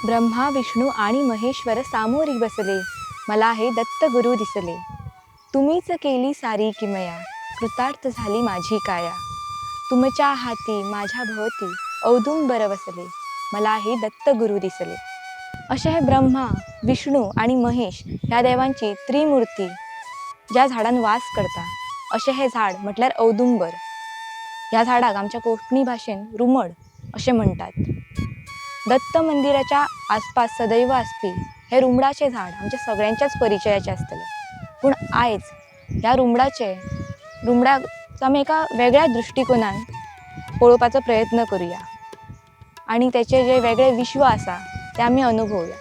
ब्रह्मा विष्णू आणि महेश्वर सामोरी बसले, मला हे दत्तगुरू दिसले. तुम्हीच केली सारी किमया, कृतार्थ झाली माझी काया. तुमच्या हाती माझ्या भोवती औदुंबर वसले, मला हे दत्तगुरू दिसले. असे हे ब्रह्मा विष्णू आणि महेश ह्या देवांची त्रिमूर्ती ज्या झाडान वास करता अशें हें झाड म्हटल्यार औदुंबर. ह्या झाडाक आमच्या कोंकणी भाशेन रुमड अशें म्हणटात. दत्त मंदिराच्या आसपास सदैव आसपी हें रुमडाचें झाड आमच्या सगळ्यांच्याच परिचयाचें आसतलें. पूण आयज ह्या रुमडाक आमी एका वेगळ्या दृश्टिकोनान पळोवपाचो प्रयत्न करुया आनी तेचें जें वेगळें विश्व आसा तें आमी अनुभवया.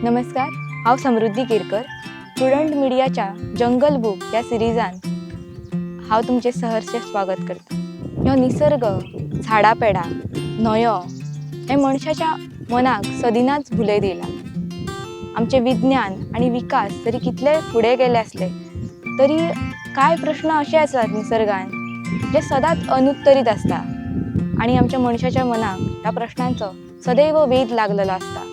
नमस्कार, हांव समृद्धी केरकर. प्रुडंट मिडियाच्या जंगल बूक ह्या सिरिजान हांव तुमचें सहर्ष स्वागत करता. ह्यो निसर्ग, झाडां पेडां, न्हंयो हें मनशाच्या मनाक सदिनाच भुलयत येयला. आमचें विज्ञान आनी विकास जरी कितले फुडें गेले आसले तरी कांय प्रश्न अशे आसात निसर्गान जे सदांच अनुत्तरीत आसता आनी आमच्या मनशाच्या मनाक ह्या प्रश्नांचो सदैव वेध लागलेलो आसता.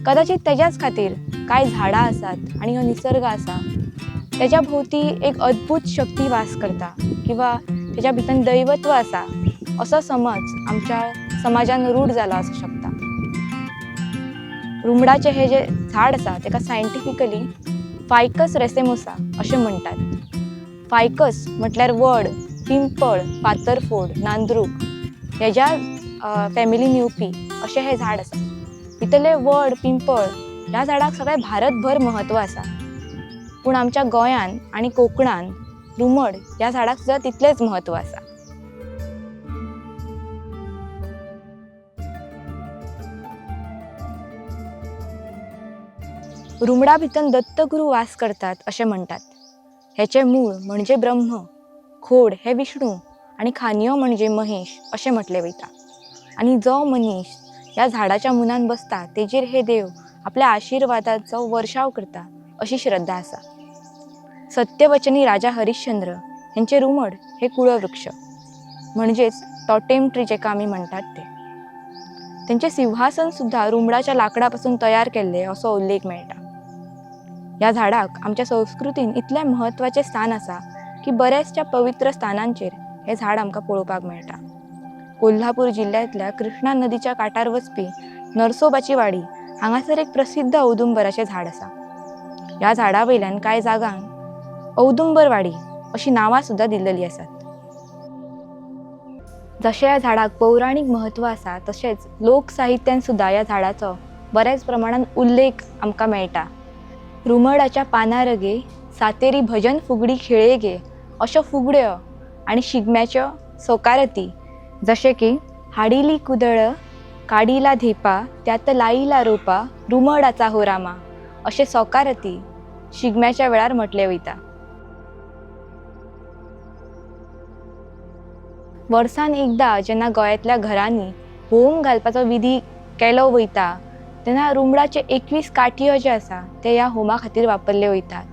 कदाचित तेज्याच खातीर कांय झाडां आसात आनी हो निसर्ग आसा तेज्या भोंवती एक अद्भूत शक्ती वास करता किंवा तेज्या भितर दैवत्व आसा असो समज आमच्या समाजान रूढ जाला आसूं शकता. रुमडाचें हें जें झाड आसा तेका सायंटिफिकली फायकस रेसेमोसा अशें म्हणटात. फायकस म्हटल्यार वड, पिंपळ, फातरफोड, नांदरूक हेज्या फॅमिलीन येवपी अशें हें झाड आसा. भितरलें वड, पिंपळ ह्या झाडाक सगळें भारतभर म्हत्व आसा. पूण आमच्या गोंयान आनी कोंकणान रुमड ह्या झाडाक सुद्दां तितलेंच म्हत्व आसा. रुमडा भितर दत्तगुरू वास करतात अशें म्हणटात. हेचें मूळ म्हणजे ब्रह्म, खोड हें विष्णू आनी खांदयो म्हणजे महेश अशें म्हटलें वयता. आनी जो मनीस ह्या झाडाच्या मुनान बसता तेजेर हे देव आपल्या आशिर्वादाचो वर्षाव करता अशी श्रद्धा आसा. सत्यवचनी राजा हरिश्चंद्र हेंचें रुमड हें कुळवृक्ष म्हणजेच टॉटेम ट्री जेका आमी म्हणटात ते. तेंचें सिंहासन सुद्दां रुमडाच्या लांकडा पासून तयार केल्लें असो उल्लेख मेळटा. ह्या झाडाक आमच्या संस्कृतीन इतलें म्हत्वाचें स्थान आसा की बऱ्याचशा पवित्र स्थानांचेर हें झाड आमकां पळोवपाक मेळटा. कोल्हापूर जिल्ल्यांतल्या कृष्णा नदीच्या कांठार वचपी नरसोबाची वाडी हांगासर एक प्रसिद्ध औदुंबराचें झाड आसा. ह्या झाडा वयल्यान कांय जागांक औदुंबरवाडी अशी नांवां सुद्दां दिल्लेलीं आसात. जशें ह्या झाडाक पौराणीक म्हत्व आसा तशेंच लोक साहित्यान सुद्दां ह्या झाडाचो बऱ्याच प्रमाणान उल्लेख आमकां मेळटा. रुमडाच्या पानार गे सातेरी भजन फुगडी खेळे गे अश्यो फुगड्यो आनी शिगम्याच्यो सोकारती जशें की हाडिली कुदळ काडिला धेपा त्यात लायिला रोपा रुमडाचा हो रामा अशें सोकारती शिगम्याच्या वेळार म्हटलें वयता. वर्सान एकदां जेन्ना गोंयांतल्या घरांनी होम घालपाचो विधी केलो वयता तेन्ना रुमडाचे 21 काठयो जे आसा ते ह्या होमा खातीर वापरले वयतात.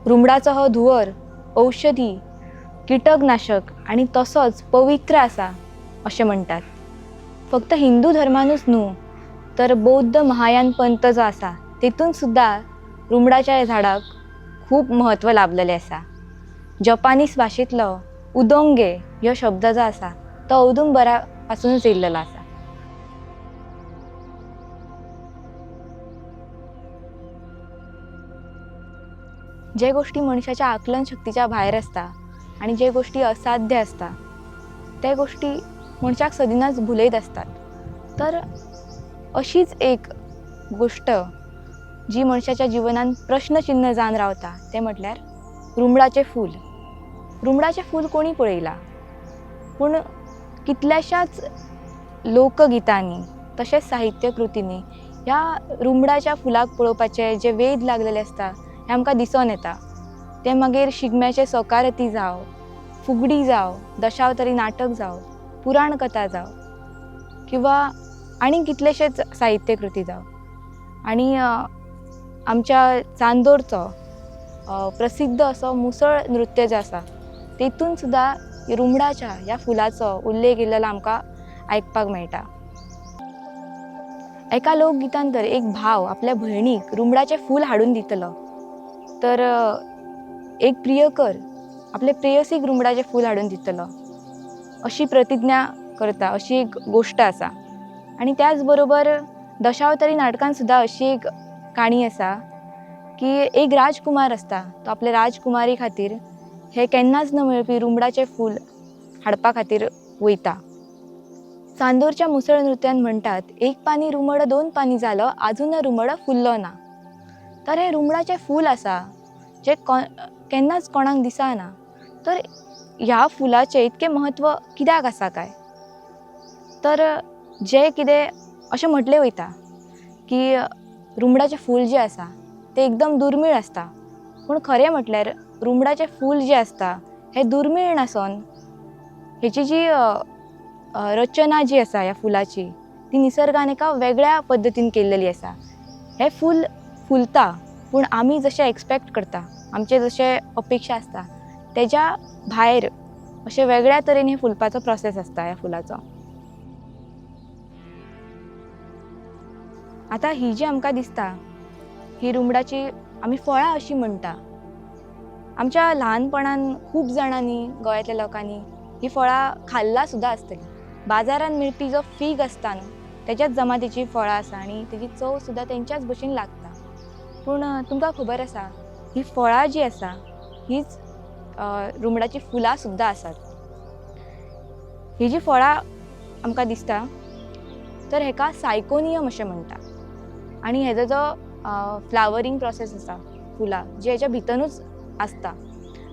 रुमडाचो हो धुंवर औषधी, किटकनाशक आनी तसोच पवित्र आसा अशें म्हणटात. फक्त हिंदू धर्मानूच न्हू तर बौद्ध महायान पंथ जो आसा तेतून सुद्दां रुमडाच्या ह्या झाडाक खूब म्हत्व लाभलेलें आसा. जपानीस भाशेंतलो उदोंगे ह्यो शब्द जो आसा तो औदुंबरा पासुनूच येयल्लो आसा. जे गोश्टी मनशाच्या आकलन शक्तीच्या भायर आसता आनी जे गोश्टी असाध्य आसता ते गोश्टी मनशाक सदिनाच भुलयत आसतात. तर अशीच एक गोश्ट जी मनशाच्या जिवनान प्रश्नचिन्ह जावन रावता तें म्हटल्यार रुमडाचें फूल. रुमडाचें फूल कोणी पळयलां, पूण कितल्याशाच लोकगितांनी तशेंच साहित्यकृतींनी ह्या रुमडाच्या फुलाक पळोवपाचे जे वेध लागलेले आसता हें आमकां दिसून येता. तें मागीर शिगम्याचे सोकारती जावं, फुगडी जावं, दशावतारी नाटक जावं, पुराण कथा जावं किंवा आनी कितलेशेच साहित्यकृती जावं. आनी आमच्या चांदोरचो प्रसिद्ध असो मुसळ नृत्य जें आसा तेतून सुद्दां रुमडाच्या ह्या फुलाचो उल्लेख केल्लो आमकां आयकपाक मेळटा. एका लोकगितान तर एक भाव आपल्या भयणीक रुमडाचें फूल हाडून दितलो तर एक प्रियकर आपले प्रेयसीक रुमडाचें फूल हाडून दितलो अशी प्रतिज्ञा करता, अशी एक गोश्ट आसा. आनी त्याच बरोबर दशावतारी नाटकान सुद्दां अशी एक काणी आसा की एक राजकुमार आसता, तो आपल्या राजकुमारी खातीर हें केन्नाच न मेळपी रुमडाचें फूल हाडपा खातीर वयता. चांदोरच्या मुसळ नृत्यान म्हणटात, एक पानी रुमड दोन पानी जालो आजून रुमड फुल्लो ना. तर हें रुमडाचें फूल आसा जें केन्नाच कोणाक दिसना, तर ह्या फुलाचें इतकें म्हत्व कित्याक आसा काय? तर जें कितें अशें म्हटलें वयता की रुमडाचें फूल जें आसा तें एकदम दुर्मीळ आसता, पूण खरें म्हटल्यार रुमडाचें फूल जें आसता हें दुर्मीळ नासून हेची जी रचना जी आसा ह्या फुलाची ती निसर्गान एका वेगळ्या पद्दतीन केल्लेली आसा. हें फूल फुलता पूण आमी जशें एक्सपेक्ट करता, आमचे जशें अपेक्षा आसता तेज्या भायर अशें वेगळ्या तरेन हे फुलपाचो प्रोसेस आसता ह्या फुलाचो. आतां ही जी आमकां दिसता ही रुमडाची आमी फळां अशीं म्हणटा. आमच्या ल्हानपणान खूब जाणांनी, गोंयांतल्या लोकांनी ही फळां खाल्लां सुद्दां आसतलीं. बाजारान मेळपी जो फीग आसता न्हू तेज्याच जमातीची फळां आसा आनी तेजी चव सुद्दां तेंच्याच भशेन लागता. पूण तुमकां खबर आसा ही फळां जीं आसा हीच रुमडाचीं फुलां सुद्दां आसात. ही जी फळां आमकां दिसता तर हेका सायकोनियम अशें म्हणटा आनी हेजो जो फ्लावरींग प्रोसेस आसा फुलां जी हेच्या भितरूच आसता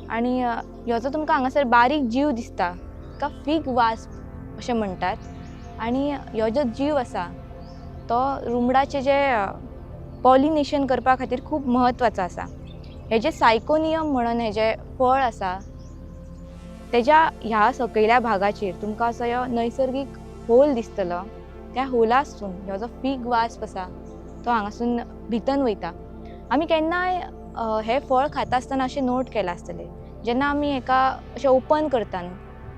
आनी ह्यो जो तुमकां हांगासर बारीक जीव दिसता ताका फीग वास्प अशें म्हणटात. आनी ह्यो जो जीव आसा तो रुमडाचें जें पॉलिनेशन करपा खातीर खूब म्हत्वाचो आसा. हेजें सायकोनियम म्हणून हेजें फळ आसा तेज्या ह्या सकयल्या भागाचेर तुमकां असो ह्यो नैसर्गीक होल दिसतलो. त्या होलासून ह्यो जो फीग वास्प आसा तो हांगासून भितर वयता. आमी केन्नाय हें फळ खाता आसतना अशें नोट केलां आसतलें, जेन्ना आमी हेका अशें ओपन करता न्हू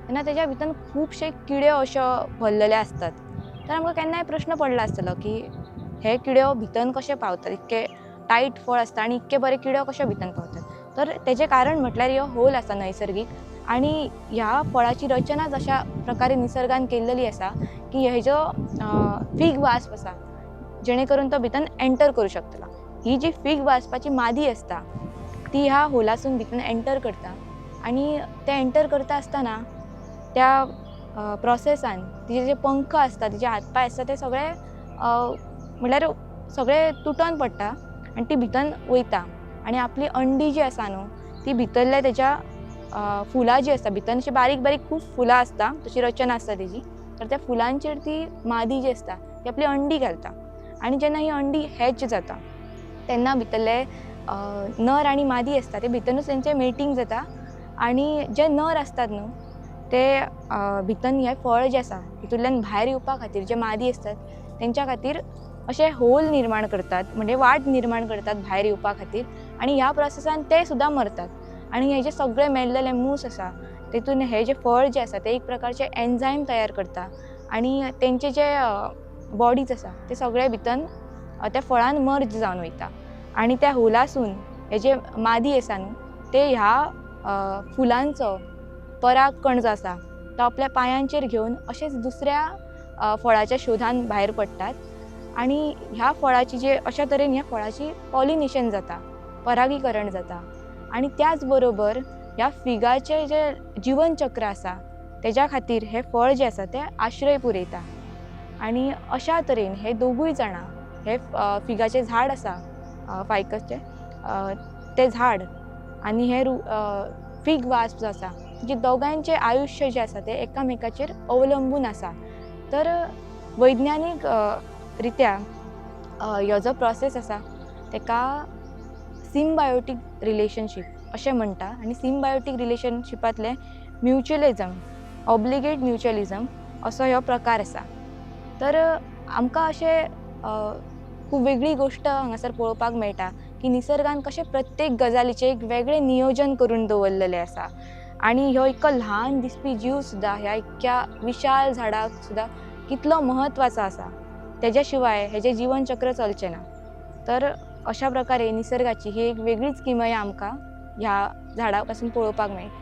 तेन्ना तेज्या भितर खुबशे किड्यो अश्यो भरलेले आसतात. तर आमकां केन्नाय प्रश्न पडला आसतलो की हे किड्यो भितर कशे पावतात, इतके टायट फळ आसता आनी इतके बरे किड्यो कशे भितर पावतात? तर तेजें कारण म्हटल्यार ह्यो होल आसा नैसर्गीक आनी ह्या फळाची रचनाच अशा प्रकारे निसर्गान केल्लेली आसा की हेजो फीग वास्प आसा जेणे करून तो भितर एंटर करूं शकतलो. ही जी फीग वास्पाची मादी आसता ती ह्या होलासून भितर एंटर करता आनी ते एंटर करता आसतना त्या प्रोसेसान तिजे जे पंख आसता, तिजे हात पांय आसता ते सगळे म्हळ्यार सगळे तुटोन पडटा आनी ती भितर वयता आनी आपली अंडी जी आसा न्हू ती भितरल्या तेज्या फुलां जी आसता भितर अशी बारीक बारीक खूब फुलां आसता, तशी रचना आसता तेजी, तर त्या फुलांचेर ती मादी जी आसता ती आपली अंडी घालता आनी जेन्ना ही अंडी हॅच जाता तेन्ना भितरले नर आनी मादी आसता ते भितरूच तेंचें मेटींग जाता आनी जे नर आसतात न्हू ते भितर हें फळ जें आसा तितूंतल्यान भायर येवपा खातीर जे मादी आसतात तेंच्या खातीर अशें होल निर्माण करतात, म्हणजे वाट निर्माण करतात भायर येवपा खातीर आनी ह्या प्रोसेसान ते सुद्दां मरतात. आनी हे जे सगळे मेल्लेले मूस आसा तेतून हे जे फळ जें आसा ते एक प्रकारचे एन्झायम तयार करता आनी तेंचे जे बॉडीज आसा ते सगळे भितर त्या फळान मर्ज जावन वयता आनी त्या होलासून हे जे मादी आसा न्हू ते ह्या फुलांचो परागकण जो आसा तो आपल्या पांयांचेर घेवन अशेंच दुसऱ्या फळाच्या शोधान भायर पडटात आनी ह्या फळाची जे अशा तरेन ह्या फळाची पॉलिनेशन जाता, परागीकरण जाता आनी त्याच बरोबर ह्या फिगाचें जें जिवनचक्र आसा तेज्या खातीर हें फळ जें आसा तें आश्रय पुरयता आनी अशा तरेन हे दोगूय जाणां हे फिगाचें झाड आसा फायकसचें तें झाड आनी हे फीग वास्प जो आसा जी दोगांयचें आयुश्य जें आसा तें एकामेकाचेर अवलंबून आसा. तर वैज्ञानीक रित्या ह्यो जो प्रोसेस आसा तेका सिम्बायोटीक रिलेशनशीप अशें म्हणटा आनी सिम्बायोटीक रिलेशनशिपांतलें म्युच्युअलिजम, ऑब्लिगेट म्युच्युअलिजम असो ह्यो प्रकार आसा. तर आमकां अशें खूब वेगळी गोश्ट हांगासर पळोवपाक मेळटा की निसर्गान कशें प्रत्येक गजालीचें एक वेगळें नियोजन करून दवरलेलें आसा आनी ह्यो इतको ल्हान दिसपी जीव सुद्दां ह्या इतक्या विशाल झाडाक सुद्दां कितलो म्हत्वाचो आसा. तेज्या शिवाय हेजें जिवन चक्र चलचें ना. तर अशा प्रकारे निसर्गाची ही एक वेगळीच किमया आमकां ह्या झाडा पासून पळोवपाक मेळटा.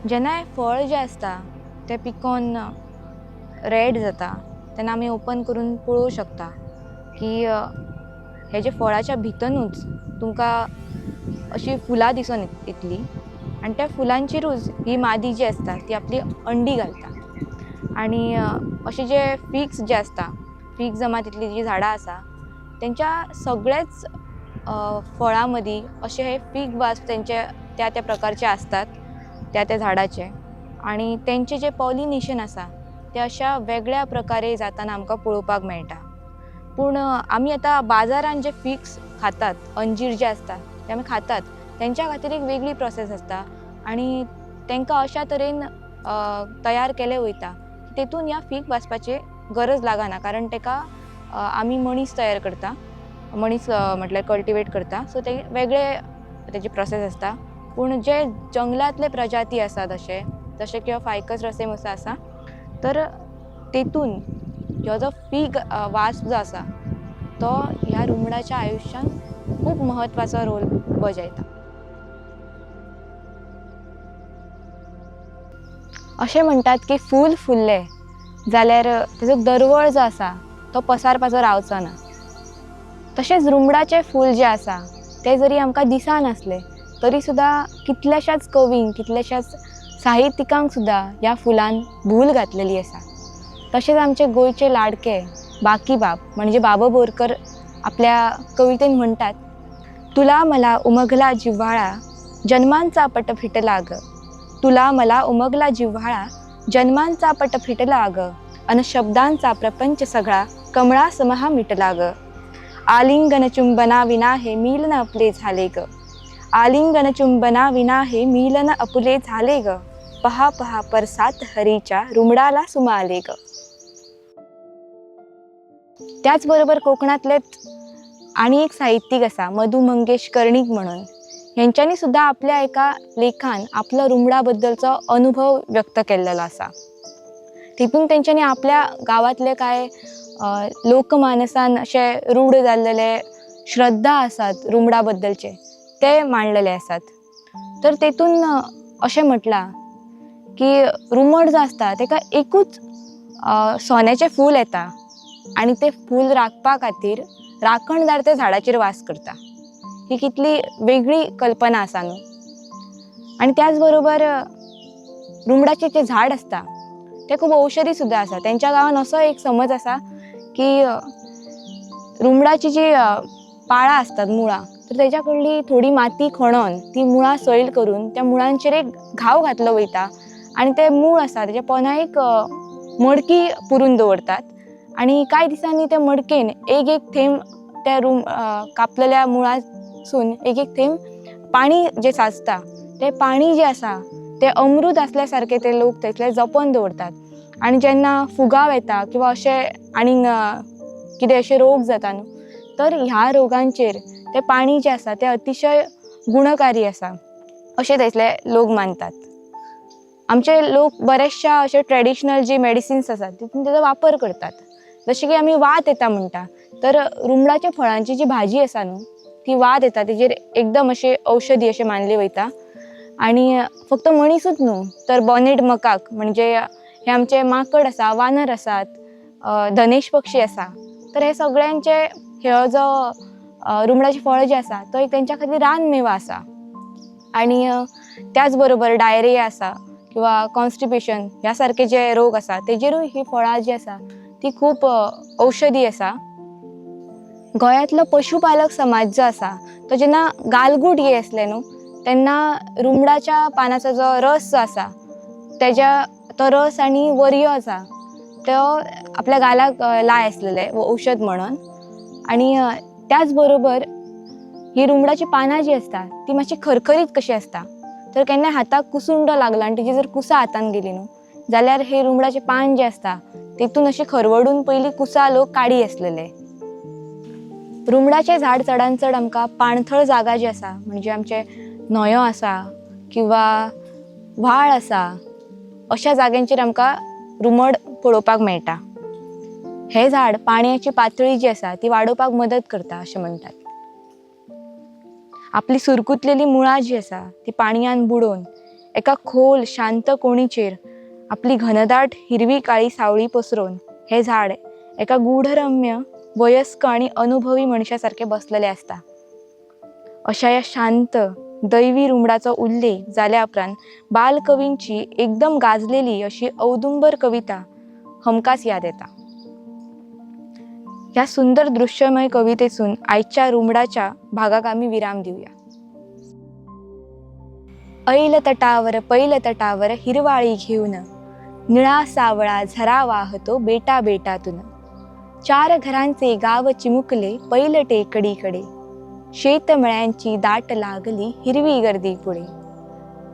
जेन्ना हें फळ जें आसता तें पिकोन रेड जाता तेन्ना आमी ओपन करून पळोवंक शकता की हेजे फळाच्या भितनूच तुमकां अशीं फुलां दिसून येतलीं आनी त्या फुलांचेरूच ही मादी जी आसता ती आपली अंडी घालता. आनी अशे जे फिग्स जे आसता, फीग जमातींतलीं जीं झाडां आसा तेंच्या सगळेच फळां मदीं अशे हे फीग वास तेंचे त्या त्या प्रकारचे आसतात त्या त्या झाडाचे आनी तेंचें जें पॉलिनेशन आसा तें अशा वेगळ्या प्रकारे जाताना आमकां पळोवपाक मेळटा. पूण आमी आतां बाजारान जे फिग्स खातात, अंजीर जे आसता ते आमी खातात, तेंच्या खातीर एक वेगळी प्रोसेस आसता आनी तांकां अशा तरेन तयार केलें वयता तेतून ह्या फीग वासपाची गरज लागना, कारण ताका आमी मनीस तयार करता, मनीस म्हटल्यार कल्टिवेट करता, सो ते वेगळे तेजी प्रोसेस आसता. पूण जे जंगलांतले प्रजाती आसात अशे जशे की फायकस रसेमोसा आसा, तर तेतून ह्यो जो फीग वास जो आसा तो ह्या रुमडाच्या आयुश्यान खूब म्हत्वाचो रोल बजायता. अशें म्हणटात की फूल फुल्लें जाल्यार तेजो दरवळ जो आसा तो पसारपाचो रावचो ना. तशेंच रुमडाचें फूल जें आसा तें जरी आमकां दिसनासलें तरी सुद्दां कितल्याशाच कवींक, कितल्याशाच साहित्यिकांक सुद्दां ह्या फुलान भूल घातलेली आसा. तशेंच आमचे गोंयचे लाडके बाकीबाब म्हणजे बाबा बोरकर आपल्या कवितेन म्हणटात, तुला मला उमगला जिव्हाळा जन्मांचा पट फिटला ग, तुला मला उमगला जिव्हाळा जन्मांचा पट फिटला ग, अन शब्दांचा प्रपंच सगळा कमळा समहा मिटला ग, आलिंगन चुंबना विना हे मिलन अपुले झाले ग, आलिंगन चुंबना विना हे मिलन अपुले झाले ग, पहा पहा परसात हरीच्या रुमडाला सुमाले ग. त्याचबरोबर कोकणातलेच आनी एक साहित्यीक आसा मधू मंगेश कर्णीक म्हणून, हेंच्यांनी सुद्दां आपल्या एका लेखान आपलो रुमडा बद्दलचो अनुभव व्यक्त केल्लो आसा. तितून तेंच्यांनी आपल्या गांवांतले कांय लोकमानसान अशे रूढ जाल्लेले श्रद्धा आसात रुमडा बद्दलचे ते मांडलेले आसात. तर तेतून अशें म्हटलां की रुमड जो आसता तेका एकूच सोन्याचें फूल येता आनी तें फूल राखपा खातीर राखणदार त्या झाडाचेर वास करता. ही कितली वेगळी कल्पना आसा न्हू. आनी त्याच बरोबर रुमडाचें जें झाड आसता तें खूब औषधी सुद्दां आसा. तेंच्या गांवान असो एक समज आसा की रुमडाची जी पाळां आसतात, मुळां, तर तेज्या कडली थोडी माती खणोन ती मुळां सैल करून त्या मुळांचेर एक घाव घातलो वयता आनी तें मूळ आसा तेज्या पोंदा एक मडकी पुरून दवरतात आनी कांय दिसांनी त्या मडकेन एक एक थेंब त्या कापलेल्या मुळासून एक एक थेंब पाणी जें साचता तें पाणी जें आसा तें अमृत आसल्या सारकें ते लोक थंयसले जपोन दवरतात. आनी जेन्ना फुगाव येता किंवा अशें आनीक कितें अशें रोग जाता न्हू, तर ह्या रोगांचेर तें पाणी जें आसा तें अतिशय गुणकारी आसा अशें थंयसले लोक मानतात. आमचे लोक बरेचशा अशे ट्रेडिशनल जी मेडिसिन्स आसात तितून तेजो वापर करतात. जशें की आमी वात येता म्हणटा, तर रुमडाच्या फळांची जी भाजी आसा न्हू ती वात येता तेजेर एकदम अशें औषधी अशें मानली वयता. आनी फक्त मनीसूच न्हू तर बोनेट मकाक म्हणजे हे आमचे माकड आसा, वानर आसात, धनेश पक्षी आसा, तर हे सगळ्यांचे हे जो रुमडाचें फळ जें आसा तो एक तेंच्या खातीर रानमेवा आसा. आनी त्याच बरोबर डायरिया आसा किंवा कॉन्स्टिपेशन ह्या सारके जे रोग आसा तेजेरूय ही फळां जी आसा ती खूब औषधी आसा. गोंयांतलो पशुपालक समाज जो आसा तो जेन्ना गालगूट ये आसले न्हू तेन्ना रुमडाच्या पानाचो जो रस जो आसा तेज्या तो रस आनी वरयो आसा तो आपल्या गालाक लाय आसलेले औषध म्हणून. आनी त्याच बरोबर ही रुमडाची पानां जी आसता ती मातशी खरखरीत कशी आसता, तर केन्नाय हाताक कुसुंडो लागलो आनी तेजी जर कुसां हातान गेली न्हू जाल्यार हे रुमडाचें पान जें आसता तेतून अशें खरवडून पयलीं कुसां लोक काडी आसलेले. रुमडाचें झाड चडान चड आमकां पाणथळ जागा जी आसा, म्हणजे आमचे न्हंयो आसा किंवा व्हाळ आसा, अशा जाग्यांचेर आमकां रुमड पळोवपाक मेळटा. हें झाड पाणयाची पातळी जी आसा ती वाडोवपाक मदत करता अशें म्हणटात. आपली सुरकुतलेली मुळां जी आसा ती पाणयान बुडोवन एका खोल शांत कोणीचेर आपली घनदाट हिरवी काळी सावळी पसरोवन हें झाड एका गूढरम्य वयस्क आनी अनुभवी मनशा सारकें बसलेलें आसता. अशा ह्या शांत दैवी रुमडाचो उल्लेख जाल्या उपरांत बालकवींची एकदम गाजलेली अशी औदुंबर कविता हमखास याद येता. ह्या सुंदर दृश्यमय कवितेसून आयच्या रुमडाच्या भागाक आमी विराम दिवया. ऐल तटावर पैल तटावर हिरवाळी घेऊन, निळा सावळा झरा वाहतो बेटा बेटातून. चार घरांचे गाव चिमुकले पैल टेकडीकडे, शेतमळ्यांची दाट लागली हिरवी गर्दी पुढे.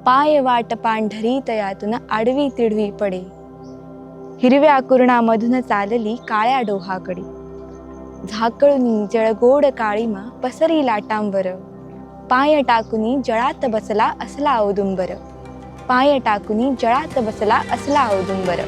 पाय वाट पांढरी तयातून आडवी तिडवी पडे, हिरव्या कुरणामधून चालली काळ्या डोहाकडे. झाकळुनी जळगोड काळीमा पसरी लाटांवर, पाय टाकुनी जळात बसला असला औदुंबर. पाय टाकुनी जळात बसला असला औदुंबर.